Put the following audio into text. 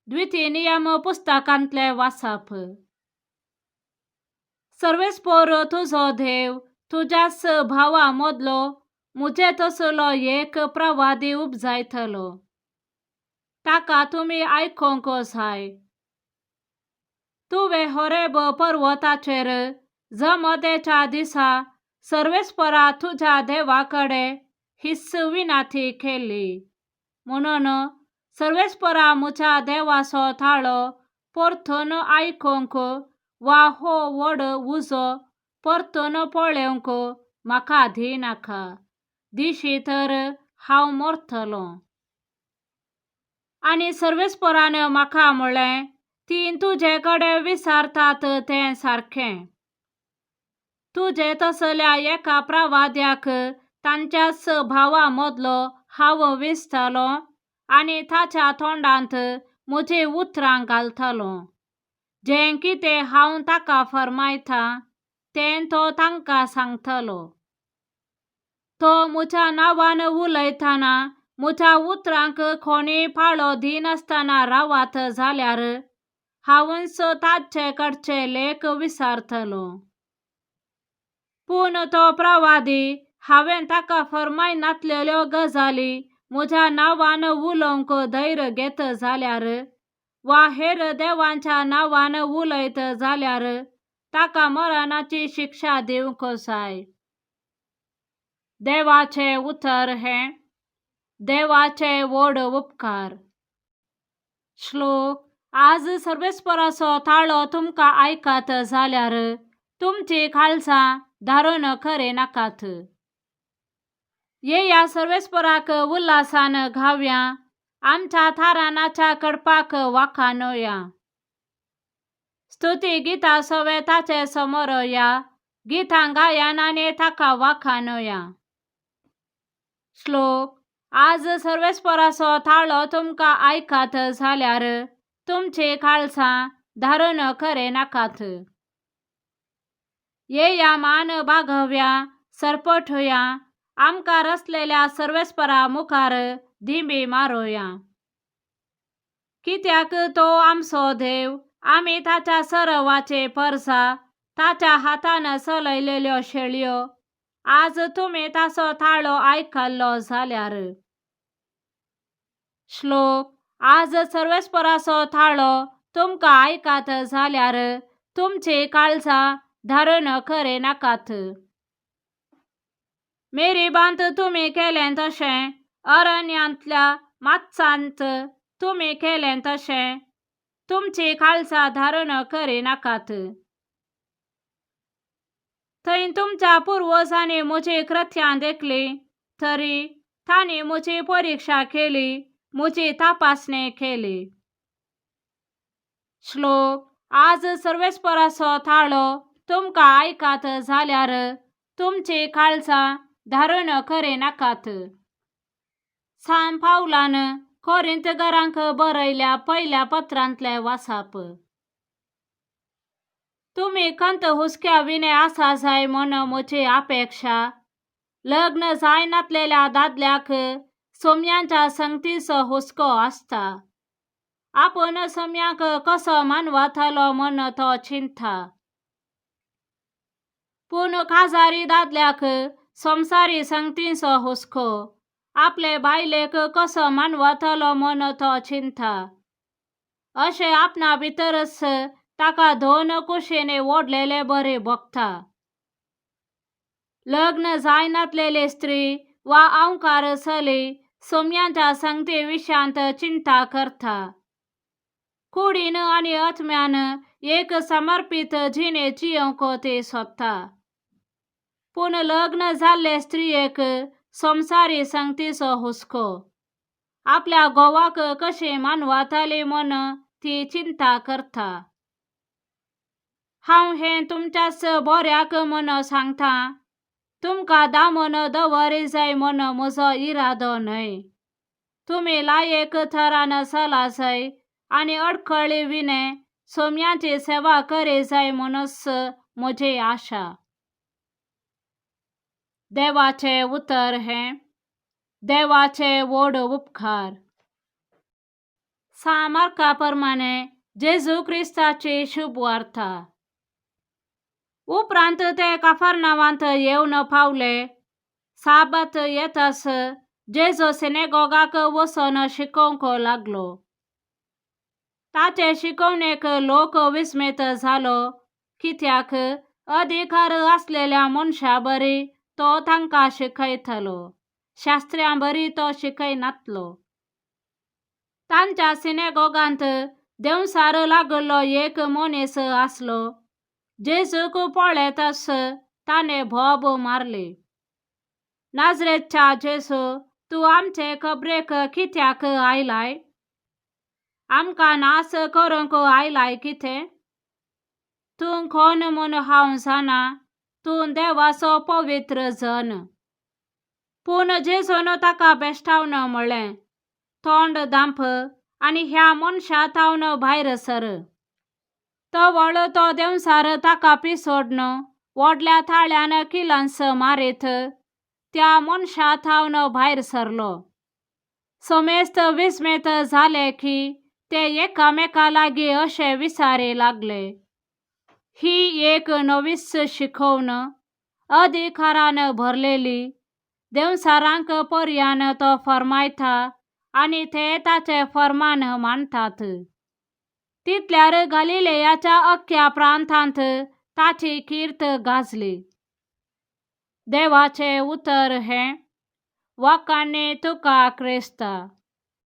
द्वितीय नियम पुस्तकांतलें वाचप. सर्वेस्पोर तुजो देव तुज्याच भावा मदलो म्हजे तसलो एक प्रवादी उपजायतलो, ताका तुमी आयकूंक जाय. तुवें होरेब पर्वताचेर जमतेच्या दिसा सर्वेस्परा तुज्या देवा कडेन हीच विनंती केली, म्हणून सर्वेस्परा म्हज्या देवाचो ताळो परतून आयकूंक वा हो व्हड उजो परतून पळोवंक म्हाका दिनाका, दिशी तर हांव मरतलो. आनी सर्वेस्परान म्हाका म्हळें, तीं तुजे कडेन विचारतात तें सारकें. तुजे तसल्या एका प्रवाद्याक तांच्याच भावा मदलो हांव विंचतलो आनी ताच्या तोंडांत म्हजीं उतरां घालतलो. जें कितें हांव ताका फर्मायतां तें तो तांकां सांगतलो. तो म्हज्या नांवान उलयतना म्हज्या उतरांक कोणीय पाळो दिनासतना रावत जाल्यार हांवूच ताचे कडचे लेख विचारतलो. पूण तो प्रवादी हांवें ताका फर्मायनातलेल्यो गजाली म्हज्या नांवान उलोवंक धैर्य घेत जाल्यार वा हेर देवांच्या नांवान उलयत जाल्यार ताका मरणाची शिक्षा दिवंक जाय. देवाचें उतर हें देवाचे व्हड उपकार. श्लोक. आज सर्वेस्पराचो ताळो तुमकां आयकत जाल्यार तुमची काळजां धारून करी नाकात. येया सर्वेस्पराक उल्हासान गावया, आमच्या थारानाच्या कडपाक वाखाणोया. स्तुती गितां सवे ताचे समोर या, गितां गायन आनी ताका वाखाणोया. श्लोक. आज सर्वेस्पराचो ताळो तुमकां आयकत जाल्यार तुमची काळजां धारून करी नाकात. येया मान बागोवया, सरपटुया, आमकां रचलेल्या सर्वेस्परा मुखार दिंबी मारुया. कित्याक तो आमचो देव, आमी ताच्या सरवाचे परसा, ताच्या हातान चलयलेल्यो शेळयो. आज तुमी ताचो ताळो आयकल्लो जाल्यार. श्लोक. आज सर्वेस्पराचो ताळो तुमकां आयकत जाल्यार तुमची काळजां धारून करी नाकात. मेरीबांत तुमी केलें तशें, अरण्यांतल्या मात्सांत तुमी केलें तशें, तुमची काळजां धारून करी नाकात. थंय तुमच्या पुर्वजांनी म्हजी कृत्यां देखली, तरी तांणी म्हजी परिक्षा केली, म्हजी तपासणी केली. श्लोक. आज सर्वेस्पराचो ताळो तुमकां आयकत जाल्यार तुमची काळजां धारून करी नाकात. सान पावलान कोरिंतकारांक बरयल्या पयल्या पत्रांतलें वाचप. तुमी खंत हुस्क्या विणे आसा जाय म्हूण म्हजी अपेक्षा. लग्न जायनातलेल्या दादल्याक सोम्यांच्या संगतीचो हुस्को आसता. आपूण सोम्याक कसो मानवतलो म्हूण तो चिंता. पूण काजारी दादल्याक संवसारी संगतीचो हुस्को, आपले बायलेक कसो मानवतलो म्हूण तो चिंता. अशें आपणा भितरच ताका दोन कुशींनी ओडलेले बरी भोगता. लग्न जायनातलेली स्त्री वा अंवकार चली सोम्यांच्या संगती विशयांत चिंता करता. कुडीन आनी आत्म्यान एक समर्पीत जिणे जियोवंक ती सोदता. पूण लग्न जाल्ले स्त्रियेक संवसारी संगतीचो हुस्को, आपल्या घोवाक कशी मानवतली म्हूण ती चिंता करता. हांव हें तुमच्याच बऱ्याक म्हूण सांगता, तुमकां दामून दवरी जाय म्हूण म्हजो इरादो न्हय. तुमी लायक थरान चला जाय आनी अडखळी विणे सोम्याची सेवा करी जाय म्हणूच म्हजी आशा. देवाचें उतर हें देवाचे व्हड उपकार. सां मार्का प्रमाणे जेजू क्रिस्ताची शुभवार्ता. उपरांत ते काफरनावांत येवन पावले. साबात येतास जेजू सिनेगोगाक वचून शिकोवंक लागलो. ताचे शिकवणेक लोक विस्मीत जालो, कित्याक अधिकार आसलेल्या मनशा बरी तो तांकां शिकयतालो, शास्त्र्यां बरी तो शिकयनातलो. तांच्या सिनेगोगांत देंवचार लागिल्लो एक मनीस आसलो. जेजूक पळयताच ताणें बोब मारली, नाजरेतच्या जेजू, तूं आमचे खबरेक कित्याक आयलाय? आमकां नाश करूंक आयलाय कितें? तूं कोण म्हूण हांव जाणा, तूं देवाचो पवित्र जन. पूण जेजून ताका भेश्टावन म्हळें, तोंड धांप आनी ह्या मनशा थावन भायर सर. तवळ तो देंवचार ताका पिसोडन व्हडल्या ताळ्यान किलांस मारीत त्या मनशा थावन भायर सरलो. समेस्त विस्मीत जाले की ते एकामेका लागीं अशें विचारी लागले, ही एक नवीच शिकवण, अधिकारान भरलेली. देंवचारांक पर्यान तो फर्मायता आनी ते ताचें फर्मान मानतात. तितल्यार गालिलेयाच्या अख्ख्या प्रांतांत ताची कीर्त गाजली. देवाचें उतर हें. वाखाणणी तुका क्रिस्ता.